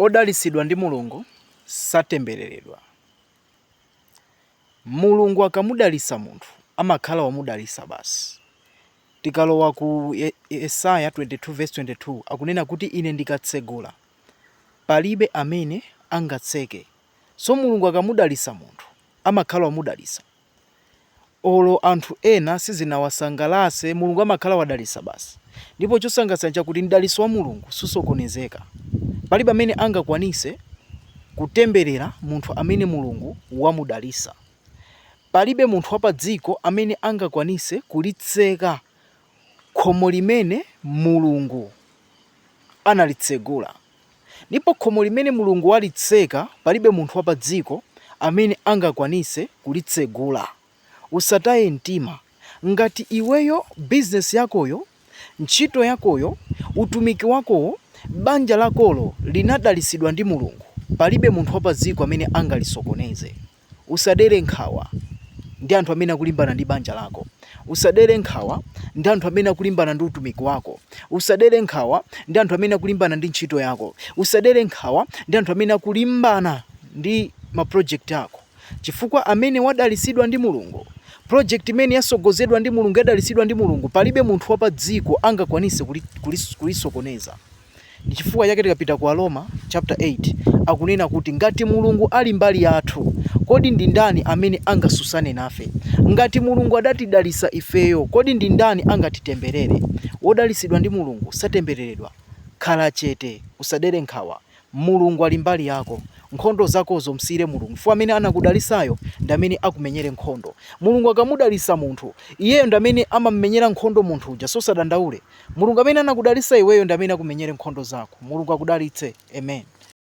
Odalitsidwa ndi Mulungu satembereredwa. Mulungu akamudalitsa munthu amakhala wamudalitsa basi. Tikalowa ku Yesaya 22 verse 22 akunena kuti ine ndikatsegula palibe amene angatseke. So Mulungu akamudalitsa munthu amakhala wamudalitsa. Olo anthu ena sizinawasangalase, Mulungu amakhala wadalisa basi. Ndipo chosangalatsa nchakuti mdaliso wa Mulungu susokonezeka. Palibe amene angakwanise kutemberera munthu amene Mulungu wamudalisa. Palibe munthu wapadziko amene angakwanise kulitseka khomo limene Mulungu analitsegula. Ndipo khomo limene Mulungu walitseka palibe munthu wa padziko amene angakwanise kulitsegula. Usataye mtima. Ngati iweyo business yakoyo, ntchito yakoyo, utumiki wakowo, banja lakolo linadalitsidwa ndi Mulungu, palibe munthu wa padziko amene angalisokoneze. Usadere nkhawa ndi anthu amene akulimbana ndi banja lako. Usadere nkhawa ndi anthu amene akulimbana ndi utumiki wako. Usadere nkhawa ndi anthu amene akulimbana ndi ntchito yako. Usadere nkhawa ndi anthu amene akulimbana ndi ma project ako. Chifukwa amene wadalitsidwa ndi Mulungu, project imene yasogozedwa ndi Mulungu, yadalitsidwa ndi Mulungu, palibe munthu wa padziko angakwanise kulisokoneza. Ndi chifukwa chake tikapita ku Aroma chapter 8 akunena kuti ngati Mulungu ali mbali yathu, kodi ndi ndani amene angasusane nafe? Ngati Mulungu adatidalitsa ifeyo, kodi ndi ndani angatitemberere? Wodalitsidwa ndi Mulungu satembereredwa. Khala chete, usadere nkhawa. Mulungu ali mbali yako. Nkhondo zakozo msiyire Mulungu, chifukwa amene anakudalitsayo ndi amene akumenyere nkhondo. Mulungu akamudalitsa munthu, iyeyo ndi amene amammenyera nkhondo munthu uja, so usadandaule. Mulungu amene anakudalitsa iweyo ndi amene akumenyere nkhondo zako. Mulungu akudalitse. Amen.